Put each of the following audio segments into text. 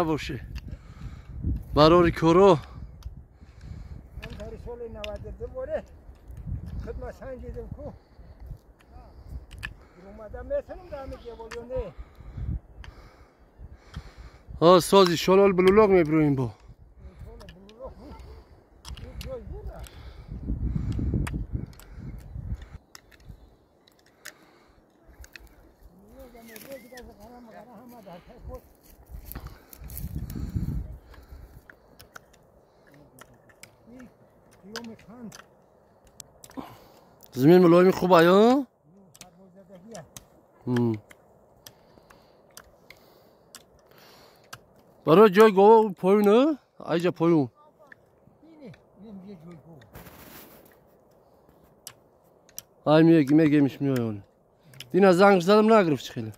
باشه برای کارو من سال 92 باره خدمت سنجیدم کو اومدم میتونم دم جبال نه ها سازی شلال بلولاق میبرویم با زمین ملایم خوب آیا؟ برای جای گاو پایونه؟ ایجا پایون ای میگه میگه میایون دینا زنگ زدم نگرفت خیلی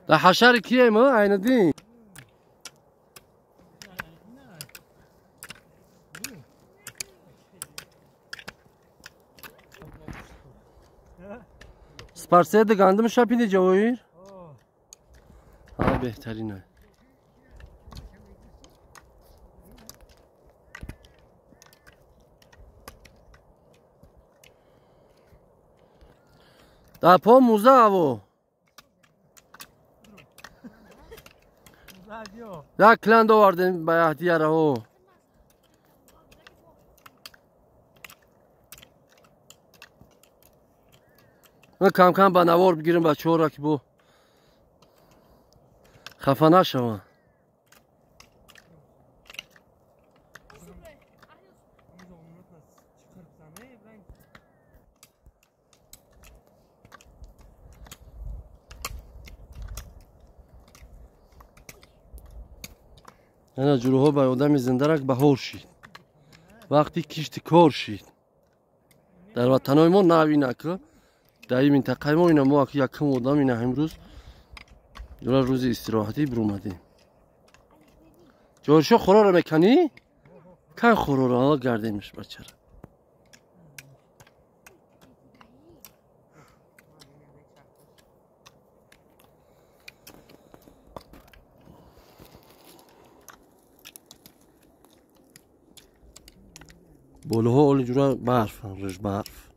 ده حشر کیه ما عین دین سپارسه ده گندم شپیده جوایر ها بهترینه ده پا موزه او یک کلند آوردیم به احتیاره ها من کم کم به نوار بگیرم بچه ها را که بو خفه نشوند. انا جلوها با آدم زنده را بهار شید وقتی کشت کار شید در وطنهای ما نوی نکه در این منطقه ما اینا ما یکم آدم اینا امروز دو روز استراحتی برومدیم جورشو خورا را میکنی؟ کن خورا را گردیمش بچه را بالاها آل جورا برف رژ برف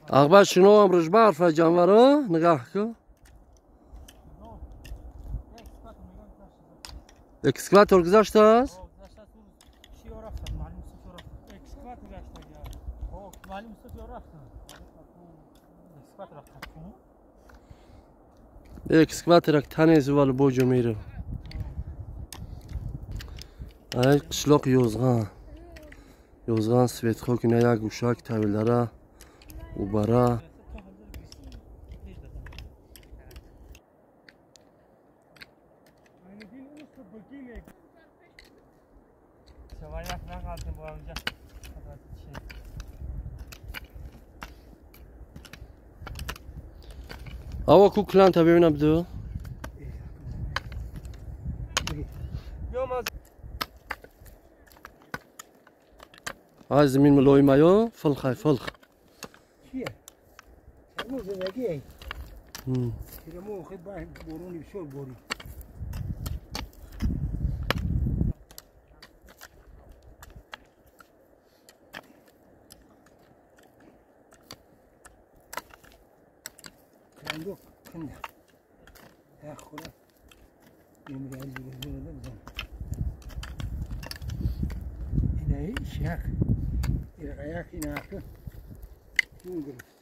اغبر شنو هم رژ برف جانورا نگاه کن اکسکواتور گذشته است؟ اکسکواتور تنیز ولی بوجو میره ای قشلاق یوزغان یوزغان سویتخو که نه یک گوشک تاویلره و برا آوا کو کلان تا ببینم دو های زمین ملوی مایو فلخ های فلخ چیه؟ مو زندگی ای مو خیلی باید برونی بسیار بوری کندو کنده خدا یمری علی بزنه بزن اینه شیخ الغياك هناك ينقرف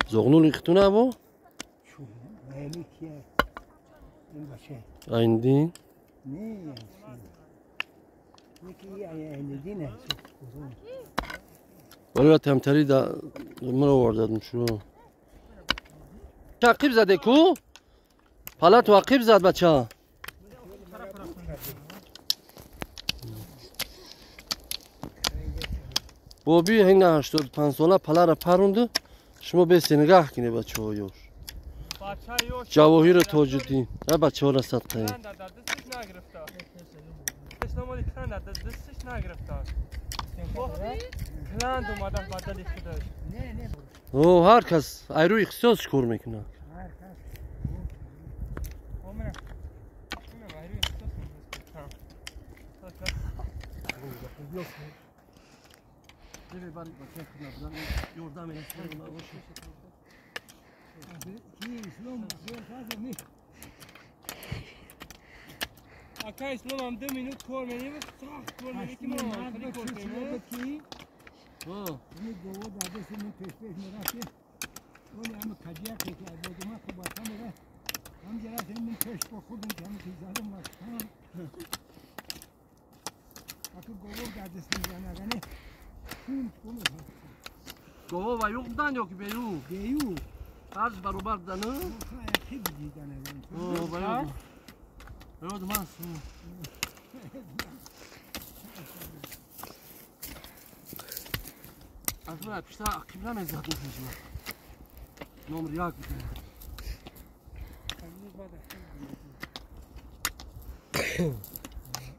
زغنول اختونه ابو؟ شو مالك يا این بچه ایندین؟ نه. ولی تمتری دا مرا آوردم شو عقیب زده کو؟ پلت و عقیب زد بچه بابی هنگ 85 ساله پله را پرونده شما بسی نگاه کنی بچه ها یور جواهیر تاجدین نه بچه ها را صدقه او هر کس ایروی اختصاص کار میکنه اکا اسلام هم 2 minute کار منی بود سخت کار منی که ما خیلی کار کنیم این گوه بعد از این پیش پیش میرفت ولی هم کجیه که بود ما خوب وطن میره هم جرات این پیش با خودم که هم زدم وطن اکا گوه بعد از این زنگانه گوه و یوق دن یا که بیو بیو قرض برابر دنه خیلی دیدنه اوه بیو بیو من از من پیشتر عقیب نمیزد اون نمر یک بودن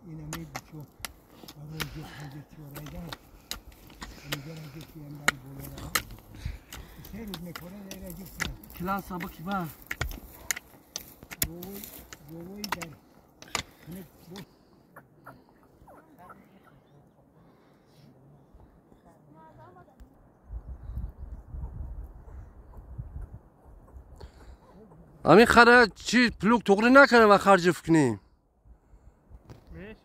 این همه بچه برای جو حاجت چورایدن میگن که کیم بر بالا سه روز میکنه اینا جفت کلان سبکی با گوی در همین خره چی پلوک تغری نکنه و خرج کنیم میشه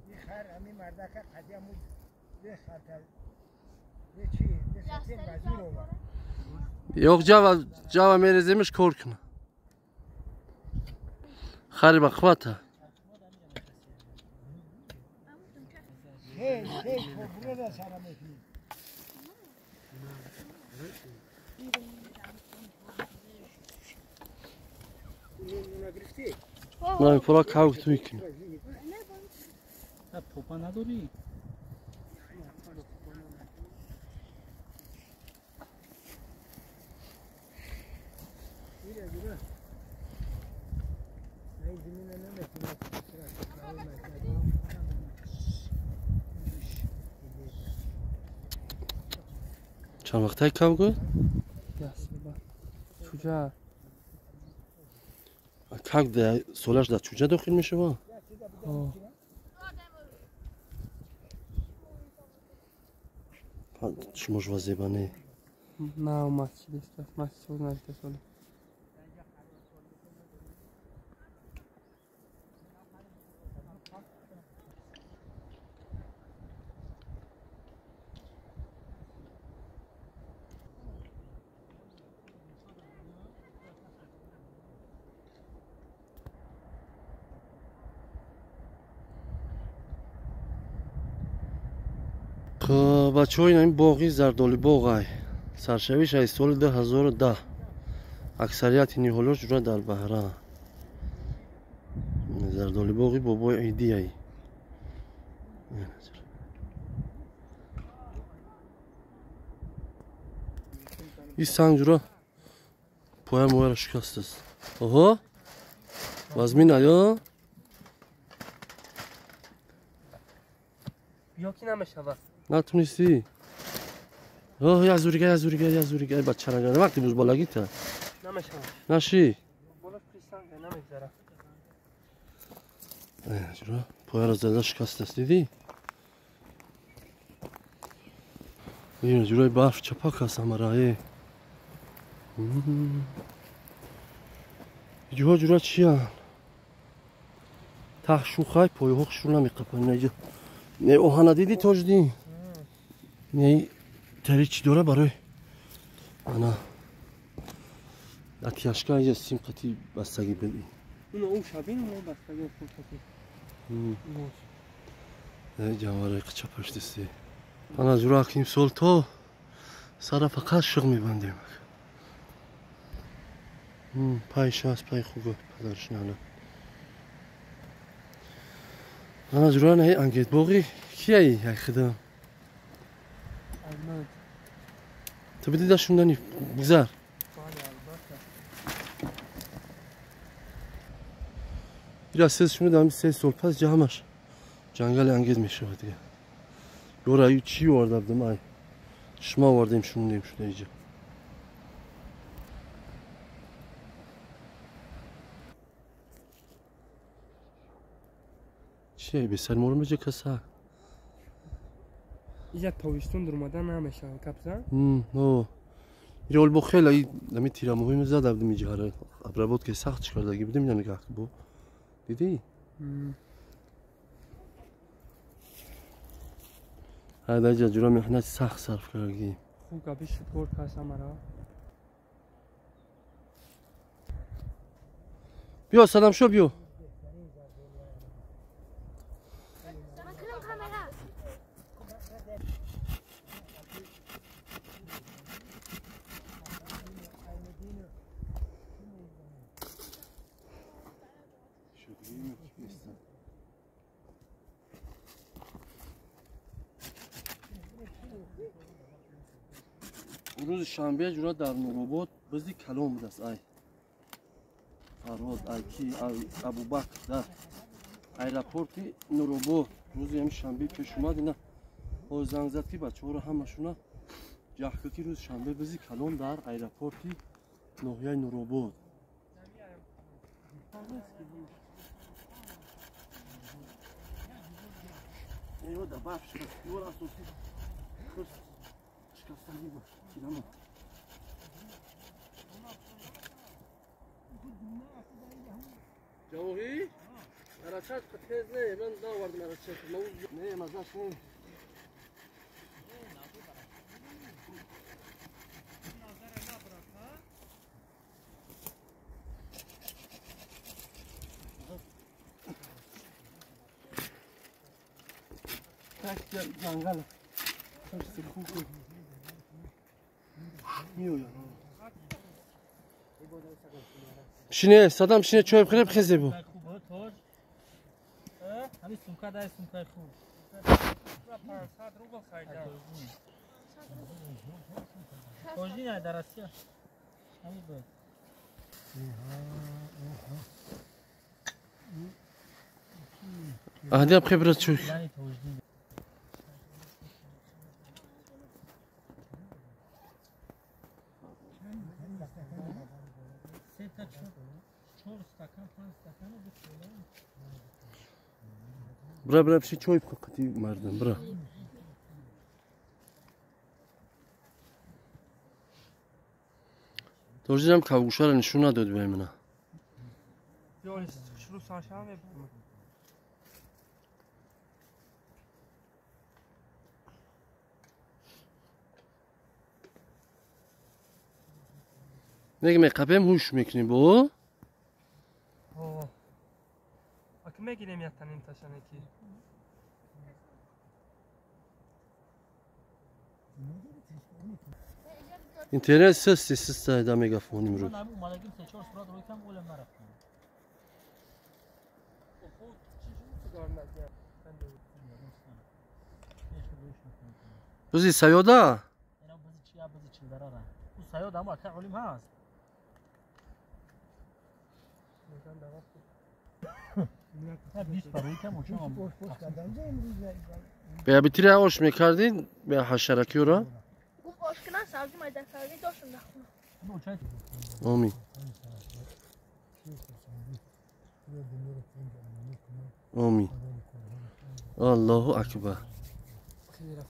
این خر همین مردک قدیم بود ده خطر ده چی ده خطر بزیر آورد yok جوا میریزیمش کار کنه خری با قوته هی هی کبره را سر میکنیم نه پورا کاو تو میکنه پاپا نداری؟ چند وقت کم گفت؟ چوجه کاک ده سولش در چوجه داخل میشه با؟ شماش وزیبه نه؟ نه مسجد است مسجد نزد سوله بچه های این باغی زردآلو باغ سرشویش از سال 2010 اکثریت نیهالاش جورا در بهره زردآلو باغی بابای عیدی ای این سنگ جورا پایه مویه را شکست است. آها وزمین آیا یا کی نمیشود نتونستی؟ آه یه زوریگه یه زوریگه یه زوریگه بچه رنگه وقتی بوز بالاگی تا نمیشه نشی بالا پریسانگه نمیگذره چرا؟ پایه را زده شکست است دیدی؟ این جورای برف چپاک هست همه راه جوها جورا چی هن؟ ته شوخای پایه ها خشور نمیقپن نه اوهانا دیدی تاجدی؟ نه تری چی داره برای انا اتیاشکا اینجا سیم قطی بستگی بدی اون او شبین اون بستگی قطی ҷанварои қича паштисти. Ана ҷура ки имсол то сара фақат шиғ мебандем. Пай шаст пай хуга падарш нана. Ана ҷура на ангетбоғи кияи як хидам. Ту бидида шундани гузар. Ира сез шунида ҳами 3 сол пас ҷамаш ҷангали ангез мешавад дига. Ёра ю чӣ оварда будам ай? Шума овардем шундем шуда иҷа. Чие бесар моро меҷа каса? Иҷа тобистон дурмада намешавад капса? О. Ира ол бо хеле ай ами тирамоҳи зада будем иҷа обработка сахт чикардаги будем ина нигаҳ бо. Дидӣ? Ҳайда ҷура меҳнати сахт сарф кардагӣ. Хуб гапи шукр каса мара. Биё Садамшо биё. Рӯзи шанбе ҷура дар Нуробод бизи калон будааст ай. Фарҳод ай ки ай Абубакр дар аэропорти Нуробод рӯзи ҳами шанбе пеш омад ина ҳоз занг зад ки бачаҳоро ҳамашуна ҷаҳка ки рӯзи шанбе бизи калон дар аэропорти ноҳияи Нуробод. Ҷавоҳӣ? Арачат тез не, ман наовардам арачат. Не, мазаш не. Так ҷангал. Шине, Садам шине чой бихӯрем хезе бу. Ҳамин сумка дай сумкаи хуб. 500 рубл харидам. Тоҷи дар Россия. Ҳамин буд. Аҳдиам хебра чой. Бра бра пши чой бихӯр қати мардам бра. Тоҷидам кавгӯшаро нишон надод ба мана. Неги меқапем ҳуш мекунем бо? Аки мегирем яктаним ташанеки. Интернет систи систа да мегафон имрӯз. Бузи саёда? Бе абитира ош мекардин бе ҳашаракиёра? Омин. Омин. Аллоҳу акбар.